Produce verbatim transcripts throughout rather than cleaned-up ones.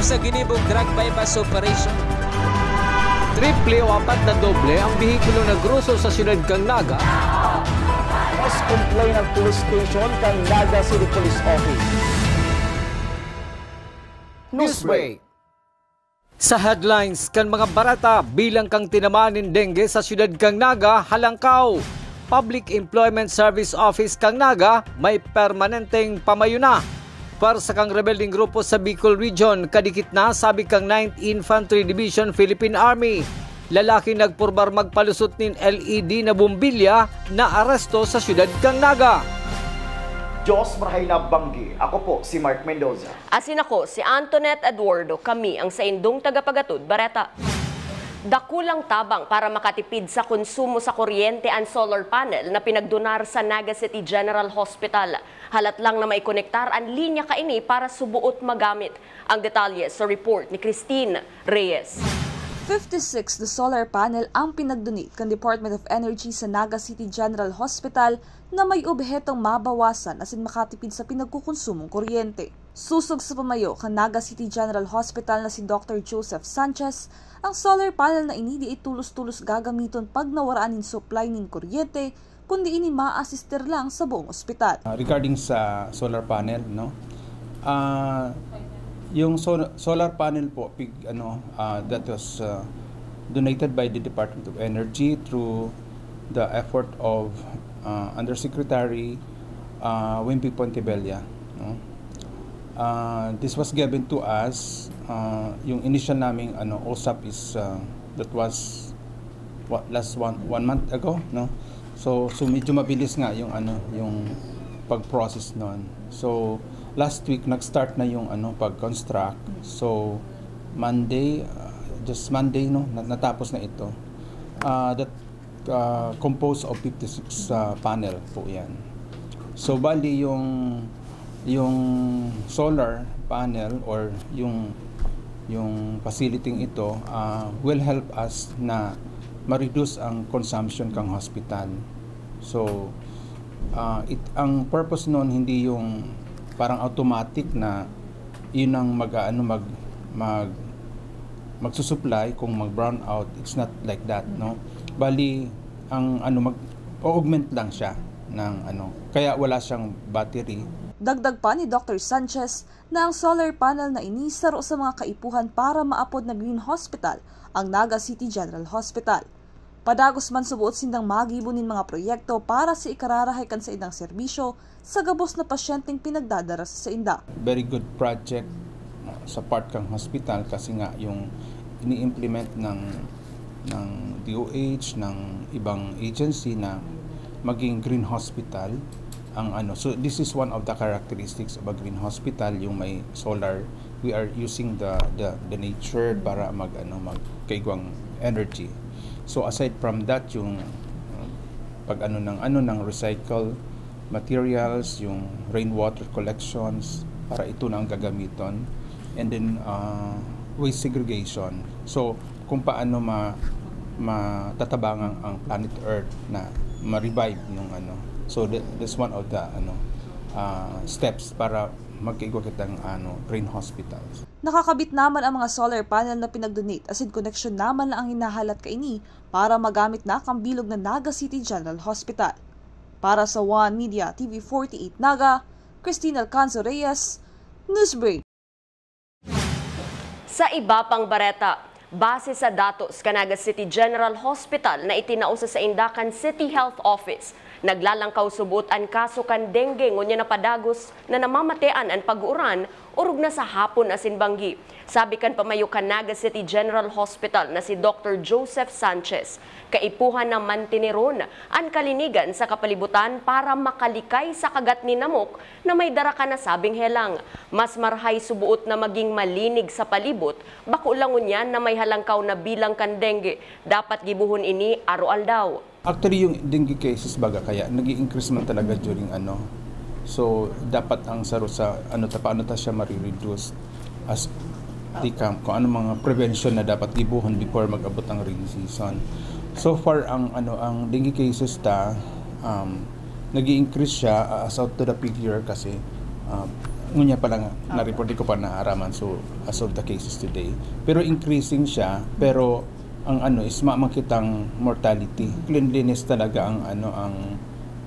Sa ginibong drug buy-bust operation, triple o apat na doble ang behikulong nagroso sa siyudad kan Naga. Mas complain ang police station kan Naga City Police Office. Newsbreak. Sa headlines kan mga bareta, bilang kan tinamaan nin dengue sa siyudad kan Naga, halangkaw. Public Employment Service Office kan Naga may permanenteng pamayo na. Pwersa kan rebeldeng grupo sa Bicol Region, kadikit na, sabi kan Ninth Infantry Division Philippine Army. Lalaking nagpurbar magpalusot nin L E D na bombilya naaresto sa siyudad kan Naga. Diyos marahay na banggi. Ako po si Mark Mendoza. Asin ako si Antoinette Eduardo, kami ang saindong tagapagatod bareta. Dakulang tabang para makatipid sa konsumo sa kuryente an solar panel na pinagdonar sa Naga City General Hospital. Halat lang na maikonektar an linya kaini para suboot magamit. Ang detalye sa report ni Christine Reyes. Fifty-six na solar panel ang pinagdonate kan Department of Energy sa Naga City General Hospital na may obhetong mabawasan asin makatipid sa pinagkukonsumong kuryente. Susog sa pamayo kan Naga City General Hospital na si Doctor Joseph Sanchez, ang solar panel na ini di tulos-tulos gagamiton pag nawaraan nin supply nin kuryente, kundi ini maasistir lang sa buong ospital. Uh, regarding sa solar panel, no? Uh, yung sol- solar panel po, pig, ano, uh, that was uh, donated by the Department of Energy through the effort of uh, Undersecretary uh, Wimpy Pontebella, no? Uh, this was given to us, uh, yung initial naming ano, OSAP is uh, that was what, last one, one month ago, no? So, so medyo mabilis nga yung ano, yung pag-process noon. So, last week nag-start na yung ano, pag-construct. So, Monday, uh, just Monday, no, natapos na ito. Uh, that uh, composed of fifty-six uh, panel po yan. So, bali yung yung solar panel or yung yung facility ito uh, will help us na ma-reduce ang consumption kang hospital. So, uh, it, ang purpose noon hindi yung parang automatic na yun ang mag ano mag mag magsusupply kung mag brown out. It's not like that, no? Bali ang ano mag augment lang siya ng ano kaya wala siyang battery. Dagdag pa ni Doctor Sanchez na ang solar panel na ini saro sa mga kaipuhan para maapod na Green Hospital ang Naga City General Hospital. Padagos man subuot sindang magibo nin mga proyekto para sa ikararahay kan saindang serbisyo sa gabos na pasyenteng pinagdadara sa sainda. Very good project uh, sa part kang hospital kasi nga yung ini-implement ng ng D O H, ng ibang agency na maging green hospital ang ano. So this is one of the characteristics of a green hospital, yung may solar. We are using the the, the nature para mag ano magkaigwang energy. So aside from that, yung uh, pag ano ng ano ng recycle materials, yung rainwater collections para ito na ang gagamiton, and then uh, waste segregation. So kung paano ma matatabangan ang planet Earth na ma-revive yung ano. So that, that's one of the ano uh, steps para magkaigwa kitang ano green hospitals. Nakakabit naman ang mga solar panel na pinagdonate asin koneksyon naman na ang hinahalat kaini para magamit na kan bilog na Naga City General Hospital. Para sa One Media T V forty-eight Naga, Christine Alcanzo Reyes, Newsbreak. Sa iba pang bareta, base sa datos kan Naga City General Hospital na itinao sa sainda kan City Health Office, naglalangkaw subuot an kaso kan dengue ngunyan na padagos na namamatean an pag-uuran orog na sa hapon asin banggi. Sabi kan pamayo kan Naga City General Hospital na si Doctor Joseph Sanchez, kaipuhan na manteneron an kalinigan sa kapalibutan para makalikay sa kagat nin namok na may dara kan nasabing helang. Mas marahay subuot na maging malinig sa palibot, bako lang ngunyan na may halangkaw na bilang kan dengue. Dapat gibohon ini aroaldaw. Actually, yung dengue cases baga kaya nag increase man talaga during ano. So, dapat ang saro sa ano ta paano ta siya marireduce as di ka, kung ano mga prevention na dapat gibohon before mag-abot ang rainy season. So far ang ano ang dengue cases ta um, nag increase siya uh, as out to the figure kasi uh, Ngunya pa lang, na-report, di ko pa naaraman. So, as of the cases today. Pero increasing siya, pero ang ano is, ma-, makitang mortality. Cleanliness talaga ang ano, ang,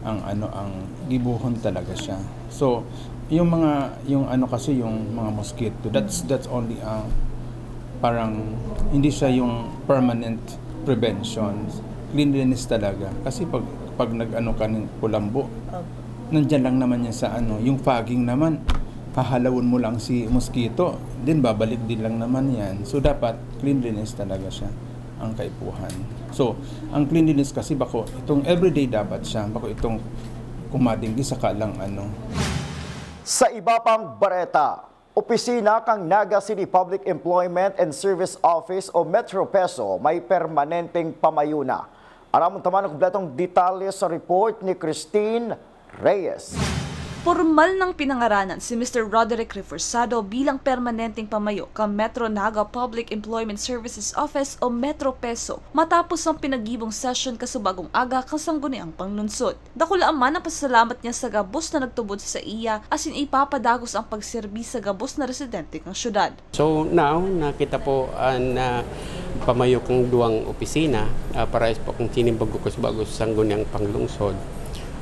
ang ano, ang gibohon talaga siya. So, yung mga, yung ano kasi, yung mga mosquito, that's, that's only, ah, parang hindi siya yung permanent prevention. Cleanliness talaga. Kasi pag, pag nag-ano ka ng kulambo, nandyan lang naman yan sa ano, yung fogging naman, hahalawon mo lang si mosquito, then babalik din lang naman yan. So, dapat cleanliness talaga siya, ang kaipuhan. So, ang cleanliness kasi bako, itong everyday dapat siya, bako itong kumadinggi saka lang ano. Sa iba pang bareta, opisina kan Naga City Public Employment and Service Office o Metro PESO may permanenteng pamayo na. Aramon ta man an kompletong detalye sa report ni Christine Reyes. Pormal nang pinangaranan si Mister Roderick Reforzado bilang permanenteng pamayo kan Metro Naga Public Employment Services Office o Metro PESO matapos ang pinagibong session kasubagong aga kan Sangguniang Panglungsod. Dakula man ang pasasalamat niya sa gabos na nagtubod sa saiya asin ipapadagos ang pagserbi sa gabos na residente kan syudad. So now, na kita po an ah, pamayo kan duwang opisina, ah, parehas po kan sinimbag ko sa bagong Sangguniang Panglungsod,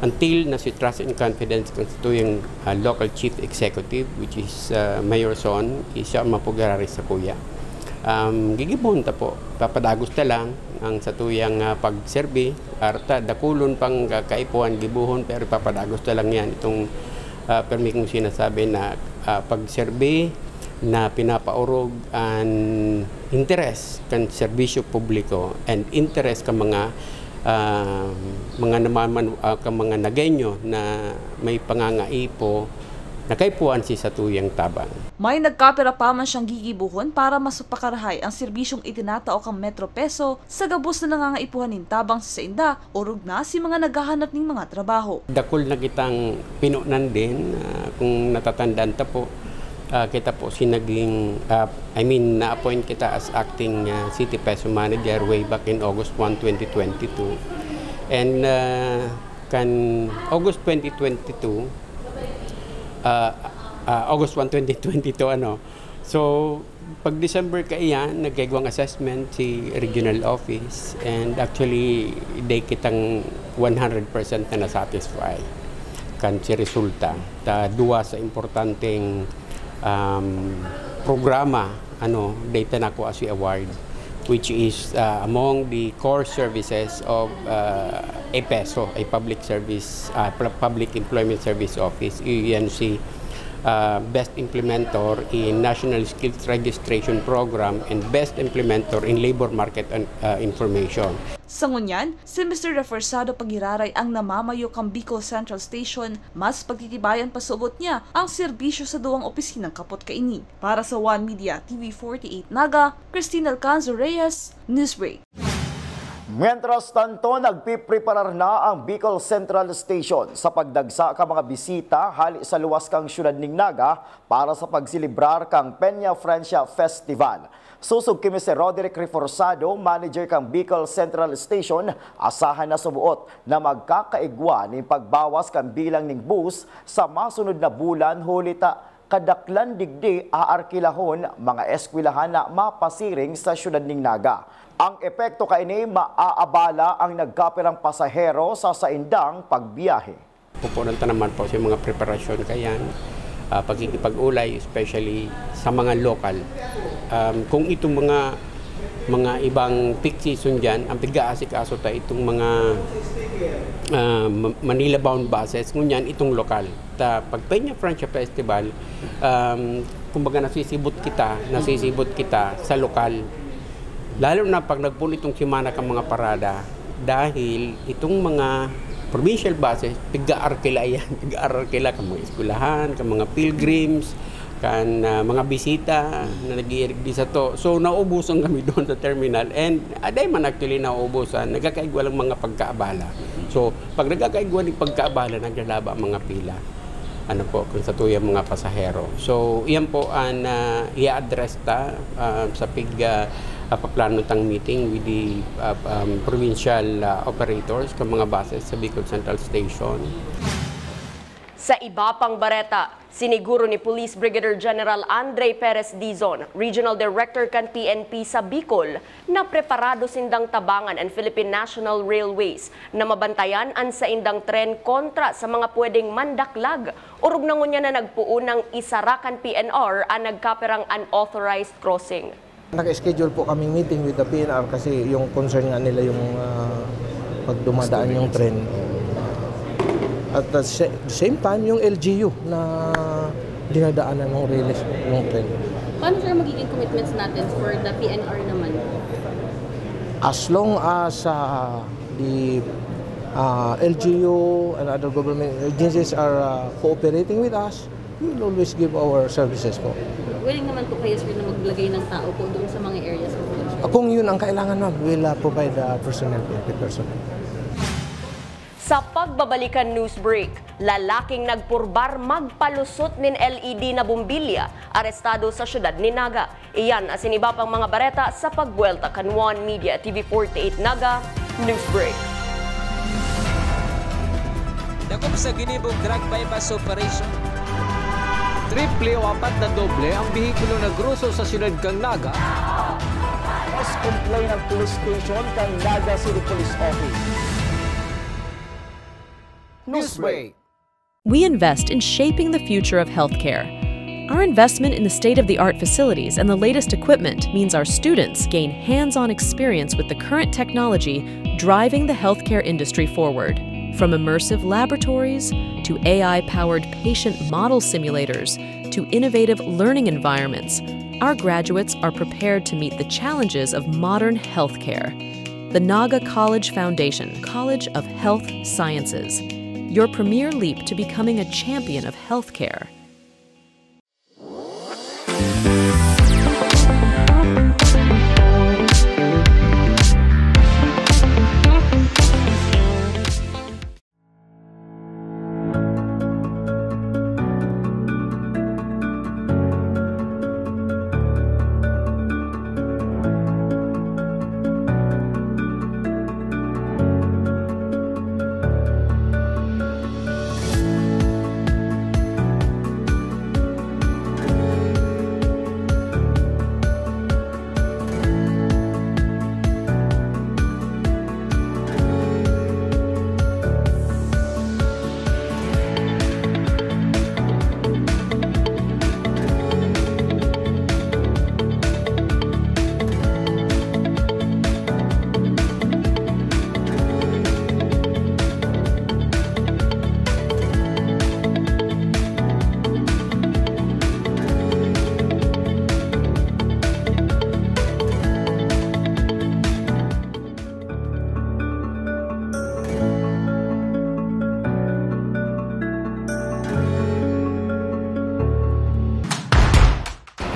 until na si trust and confidence kan satuyang ah, local chief executive, which is ah, Mayor Son, siya ang mapugararis sa kuya. Um, gigibon ta po, papadagos ta lang ang satuyang ah, pagserbi, arta dakulon pang ah, kaipuhan gibohon, pero papadagos ta lang yan. Itong ah, permi kong sinasabi na ah, pagserbi na pinapaorog an interes kan serbisyo publiko and interes kan mga ah, mga namaman ah, kan mga Nagueño na may pangangaipo na kaipuhan si satuyang tabang. May nagkapira pa man siyang gigibohon para mas mapakarahay ang serbisyong itinatao kan Metro PESO sa gabos na nangangaipuhan nin tabang sa sainda, orog na si mga naghahanap nin mga trabaho. Dakul na kitang pinonan din, ah, kung natatandaan ta po, ah, kita po si naging, ah, I mean, na-appoint kita as acting ah, city PESO manager way back in August one, twenty twenty-two. And ah, kan August twenty twenty-two, ah, ah, August one, twenty twenty-two, ano. So, pag December kaiyan, nagkaigwang assessment si regional office, and actually, day kitang one hundred percent na na-satisfy kan si resulta. Ta duwa sa importanteng um, programa, ano, day ta nakuha si award, which is uh, among the core services of uh, a PESO, a public service, uh, pl- public employment service office. Iyan si uh, best implementer in National Skills Registration Program and best implementer in labor market and uh, information. Sa ngunyan, si Mister Reforzado pagiraray ang namamayo kan Bicol Central Station, mas pagtitibayan pa sugot niya ang serbisyo sa duwang opisinang kapot kaini. Para sa One Media T V forty-eight Naga, Christine Alcanzo Reyes, Newsbreak. Mientras tanto, nagpipreparar na ang Bicol Central Station sa pagdagsa kan mga bisita hali sa luwas kan siyudad nin Naga para sa pagselebrar kan Peña Francia Festival. Sosog ki Mister Roderick Reforzado, manager kan Bicol Central Station, asahan na suboot na magkakaigwa nin pagbawas kan bilang nin bus sa masunod na bulan huli ta kadaklan digdi aarkilahon mga eskwelahan na mapasiring sa siyudad nin Naga. Ang epekto kaini maaabala ang nagkapirang pasahero sa saindang pagbiyahe. Pupunan ta naman po sa mga preparasyon kayan, ah, pakikipag-ulay, especially sa mga lokal. Um, kung itong mga mga ibang peak season dyan, ang pig-aasikaso ta itong mga ah, Ma- Manila-bound buses, ngunyan itong lokal. Ta, pag Peña Francia Festival, um, kumbaga nasisibot kita, nasisibot kita sa lokal. Lalo na pag nagpuno itong semana kan mga parada, dahil itong mga provincial buses, piga-arkila yan, piga-arkila kan mga eskwelahan, kan mga pilgrims, kan ah, mga bisita na nag-iirig di sato. So, nauubusan kami doon sa terminal. And ah, dai man actually nauubusan, nagkakaigwa lang mga pagkaabala. So, pag nagkakaigwa ng pagkaabala, naglalaba ang mga pila. Ano po, kung sa tuyang mga pasahero. So, iyan po ang ah, i-address ta ah, sa pig ah, ah, paplano tang meeting with the ah, um, provincial ah, operators kan mga buses sa Bicol Central Station. Sa iba pang bareta, siniguro ni Police Brigadier General Andre Perez Dizon, Regional Director kan P N P sa Bicol, na preparado sindang tabangan an Philippine National Railways na mabantayan an saindang tren kontra sa mga pwedeng mandaklag, orog na ngunyan na nagpoon nang isara kan P N R an nagkapirang unauthorized crossing. Naka-schedule po kaming meeting with the P N R kasi yung concern nga nila yung, ah, pag dumadaan yung tren. At the sa-, same time, yung L G U na dinadaanan ng riles yung tren. Paano, sir, magiging commitments natin for the P N R naman? As long as, ah, the, ah, L G U and other government agencies are, ah, cooperating with us, we will always give our services po. Willing naman po kayo, sir, na maglagay ng tao po doon sa mga areas po, sir? Ah, kung yun ang kailangan, ma'am, we'll, ah, provide, ah, personnel po, with personnel. Sa pagbabalikan news break, lalaking nagpurbar magpalusot nin L E D na bombilya, arestado sa siyudad nin Naga. Iyan asin iba pang mga bareta sa pagbuwelta kan One Media T V forty-eight Naga News Break. Dakop sa ginibong drug buy-bust operation. Triple o apat na doble ang behikulo nag-ruso sa siyudad kan Naga. Mas complain ang police station kan Naga City Police Office. Newsbreak. We invest in shaping the future of healthcare. Our investment in the state-of-the-art facilities and the latest equipment means our students gain hands-on experience with the current technology driving the healthcare industry forward. From immersive laboratories to A I-powered patient model simulators to innovative learning environments, our graduates are prepared to meet the challenges of modern healthcare. The Naga College Foundation, College of Health Sciences, your premier leap to becoming a champion of healthcare.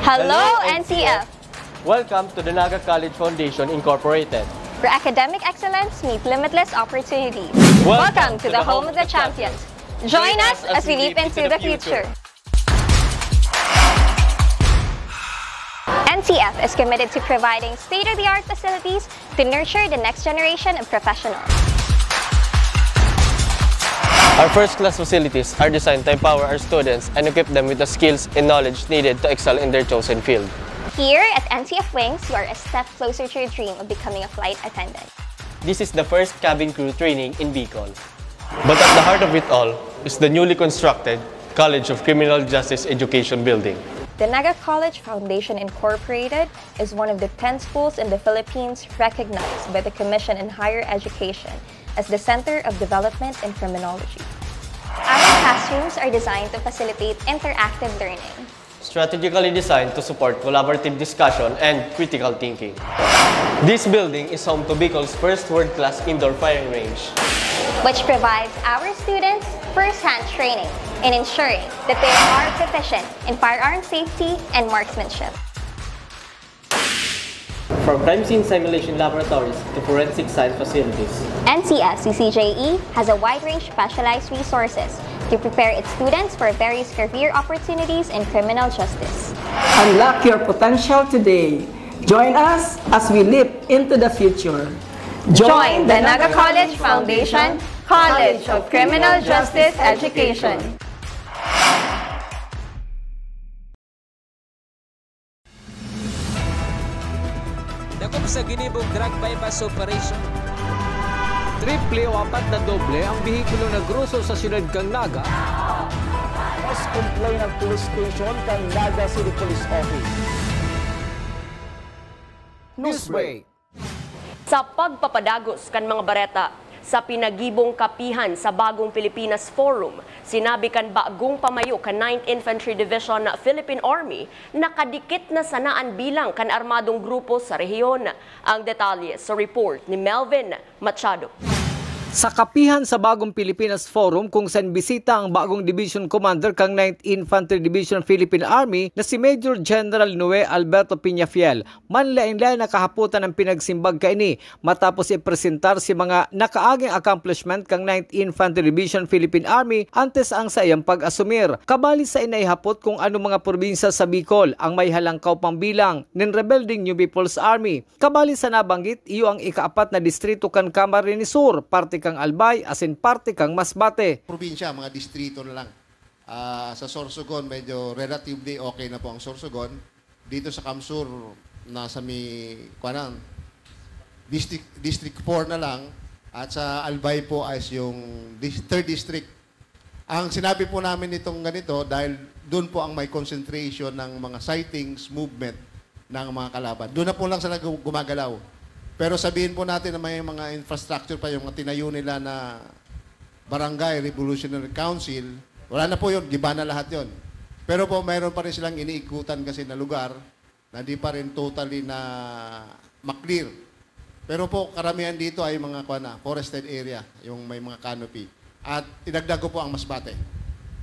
Hello, N C F! Welcome to the Naga College Foundation Incorporated, where academic excellence meets limitless opportunities. Welcome to the home of the champions. Join us as we leap into the future. N C F is committed to providing state-of-the-art facilities to nurture the next generation of professionals. Our first-class facilities are designed to empower our students and equip them with the skills and knowledge needed to excel in their chosen field. Here at N C F Wings, you are a step closer to your dream of becoming a flight attendant. This is the first cabin crew training in Bicol. But at the heart of it all is the newly constructed College of Criminal Justice Education Building. The Naga College Foundation Incorporated is one of the ten schools in the Philippines recognized by the Commission on Higher Education as the Center of Development in Criminology. Our classrooms are designed to facilitate interactive learning. Strategically designed to support collaborative discussion and critical thinking. This building is home to Bicol's first world-class indoor firing range, which provides our students first-hand training in ensuring that they are proficient in firearm safety and marksmanship. From crime scene simulation laboratories to forensic science facilities, N C F C C J E has a wide range of specialized resources to prepare its students for various career opportunities in criminal justice. Unlock your potential today. Join us as we leap into the future. Join the Naga College Foundation College of Criminal Justice Education. Sa ginibong drug buy-bust operation. Triple o apat na doble ang behikulo na groso sa siyudad kan Naga. Mas complain ang police station kan Naga City Police Office. Newsbreak. Sa pagpapadagos kan mga bareta, sa pinagibong kapihan sa Bagong Pilipinas Forum, sinabi kan bagong pamayo kan Ninth Infantry Division na Philippine Army, nakadikit na sana an bilang kan armadong grupo sa rehiyon. Ang detalye sa report ni Melvin Machado. Sa kapihan sa Bagong Pilipinas Forum, kung saan bisita ang bagong Division Commander kan Ninth Infantry Division Philippine Army na si Major General Noe Alberto Peñafiel, manlaen-laen na kahapotan ang pinagsimbag kaini matapos ipresentar si mga nakaaging accomplishment kan Ninth Infantry Division Philippine Army antes ang saiyang pag-asumir. Kabali sa inaihapot kung ano mga probinsya sa Bicol ang may halangkaw pang bilang nin rebeldeng New People's Army. Kabali sa nabanggit, iyo ang ikaapat na distrito kan Camarines Sur, parte kang Albay, asin parte kang Masbate. Probinsya, mga distrito na lang. Ah, sa Sorsogon, medyo relatively okay na po ang Sorsogon. Dito sa Camsur, nasa may, kuwan na, District, District four na lang. At sa Albay po ay yung dis-, third district. Ang sinabi po namin nitong ganito, dahil doon po ang may concentration ng mga sightings, movement ng mga kalaban. Doon na po lang sila gu-, gumagalaw. Pero sabihin po natin na may mga infrastructure pa, yung mga tinayo nila na Barangay Revolutionary Council, wala na po yun, giba na lahat yun. Pero po, mayroon pa rin silang iniikutan kasi na lugar na di pa rin totally na ma-clear. Pero po, karamihan dito ay mga, kuwan na, forested area, yung may mga canopy. At idagdag ko po ang Masbate.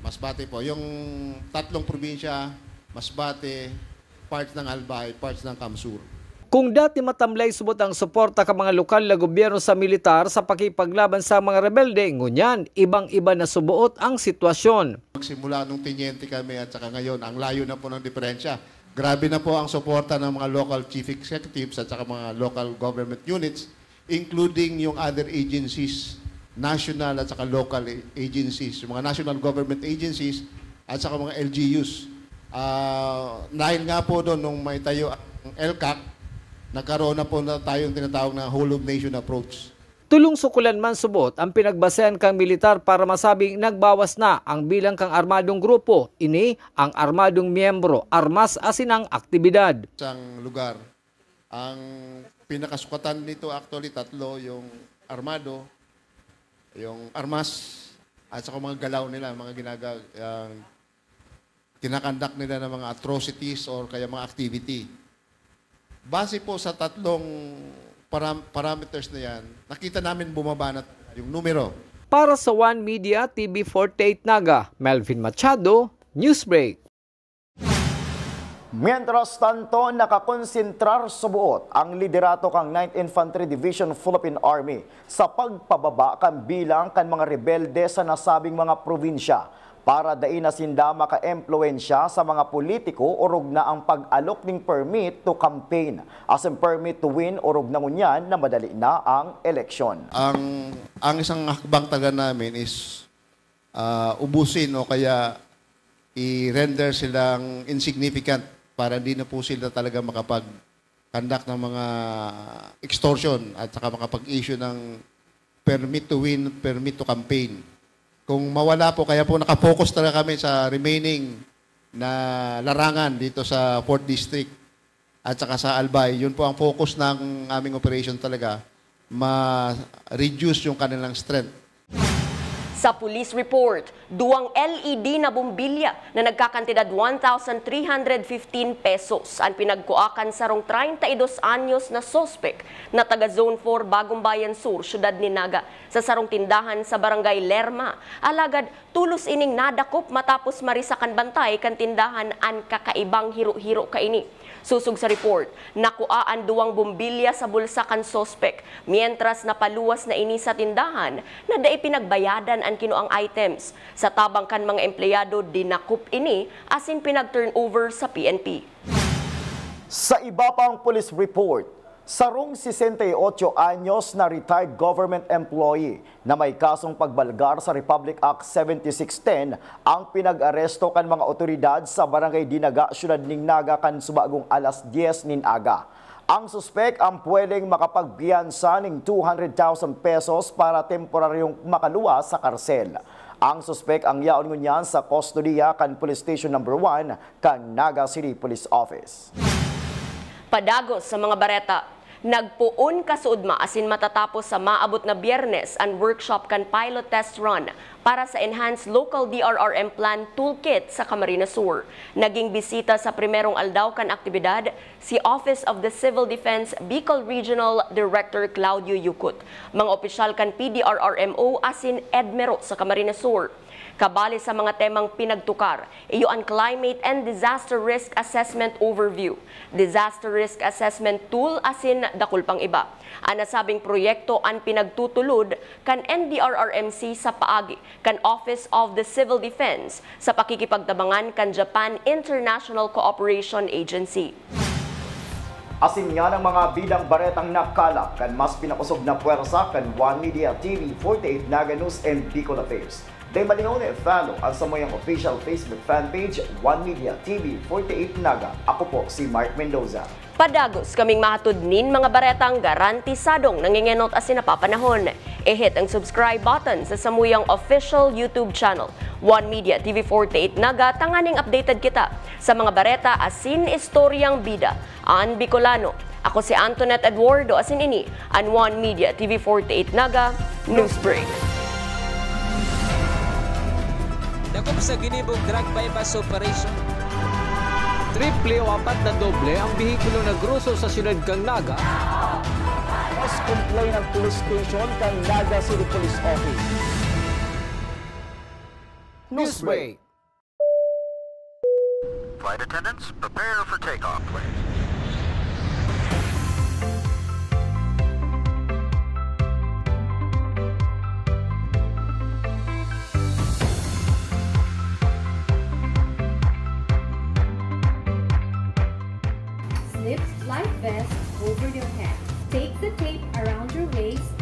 Masbate po. Yung tatlong probinsya, Masbate, parts ng Albay, parts ng Camsur. Kung dati matamlay subot ang suporta kan mga lokal na gobyerno sa militar sa pakikipaglaban sa mga rebelde, ngunyan, ibang-iba na suboot ang sitwasyon. Magsimula nung tenyente kami at saka ngayon, ang layo na po ng diferensya. Grabe na po ang suporta ng mga local chief executives at saka mga local government units, including yung other agencies, national at saka local agencies, yung mga national government agencies at saka mga L G Us. Ah, dahil nga po doon, nung may tayo ang ELCAC, nagkaroon na po na tayong tinatawag na whole of nation approach. Tulong sukulan man subot ang pinagbasehan kan militar para masabing nagbawas na ang bilang kan armadong grupo, ini ang armadong miyembro, armas asin ang aktibidad. Isang lugar. Ang pinakasukatan nito actually tatlo, yung armado, yung armas, at saka mga galaw nila, mga ginaga-, ang kinakandak nila ng mga atrocities or kaya mga activity. Base po sa tatlong param-, parameters na yan, nakita namin bumaba na yung numero. Para sa One Media, T V forty-eight Naga, Melvin Machado, Newsbreak. Mientras tanto, nakakonsentrar suboot ang liderato kan Ninth Infantry Division Philippine Army sa pagpababa kan bilang kan mga rebelde sa nasabing mga probinsya para dai na sinda maka-impluwensya sa mga politiko orog na ang pag-alok nin permit to campaign asin permit to win orog na ngunyan na madali na ang eleksyon. Ang, ang isang hakbang talaga namin is, ah, ubusin o kaya i-render silang insignificant para hindi na po sila talaga makapag-conduct ng mga extortion at saka makapag-issue ng permit to win, permit to campaign. Kung mawala po, kaya po nakafocus talaga kami sa remaining na larangan dito sa fourth District at saka sa Albay. Yun po ang focus ng aming operation talaga, ma-reduce yung kanilang strength. Sa police report, duwang L E D na bombilya na nagkakantidad one thousand three hundred fifteen pesos an pinagkua kan sarong treinta y dos anyos na suspek na taga Zone four, Bagong Bayan Sur, Siyudad nin Naga, sa sarong tindahan sa Barangay Lerma. Alagad tolos ining nadakop matapos marisa kan bantay kan tindahan an kakaibang hiro-hiro kaini. Sosog sa report, nakua an duwang bombilya sa bulsa kan suspek, mientras na paluwas na ini sa tindahan na dai pinagbayadan an kinuang items. Sa tabang kan mga empleyado, dinakop ini asin pinag-turnover sa P N P. Sa iba pang police report, sarong sesenta y ocho anyos na retired government employee na may kasong pagbalgar sa Republic Act seventy-six ten ang pinag-aresto kan mga otoridad sa Barangay Dinaga, Siyudad nin Naga kan subagong alas dyes nin aga. Ang suspek ang pwedeng makapagpiyansa ning two hundred thousand pesos para temporaryong makaluwas sa karsel. Ang suspek ang yaon ngunyan sa kustodiya kan Police Station Number One kan Naga City Police Office. Padagos sa mga bareta. Nagpoon kasuodma asin matatapos sa maabot na Biyernes an workshop kan pilot test run para sa Enhanced Local D R R M Plan Toolkit sa Camarines Sur. Naging bisita sa primerong aldaw kan aktibidad si Office of the Civil Defense Bicol Regional Director Claudio Yucut, mga opisyal kan P D R R M O asin EDMERO sa Camarines Sur. Kabali sa mga temang pinagtukar, iyo an Climate and Disaster Risk Assessment Overview, Disaster Risk Assessment Tool asin dakul pang iba. An nasabing proyekto an pinagtutulod kan N D R R M C sa paagi kan Office of the Civil Defense sa pakikipagtabangan kan Japan International Cooperation Agency. Asin ngan an mga bidang baretang nakalap kan mas pinakosog na pwersa kan One Media T V forty-eight Naga News and Bicol Affairs. Dai malihon na i-follow an samuyang official Facebook fan page, One Media T V forty-eight Naga. Ako po si Mark Mendoza. Padagos kaming mahatod nin mga baretang garantisadong nangengenot asin napapanahon. I-hit ang subscribe button sa samuyang official YouTube channel, One Media T V forty-eight Naga, tanganing updated kita sa mga bareta asin istoryang bida an Bicolano. Ako si Antoinette Eduardo, asin ini an One Media T V forty-eight Naga News Break. Dakop sa ginibong drug buy-bust operation. Triple o apat na doble ang behikulo na groso sa siyudad kan Naga. Mas complain ang police station kan Naga City Police Office. Newsbreak. Flight attendants, prepare for takeoff. Slip life vest over your head. Take the tape around your waist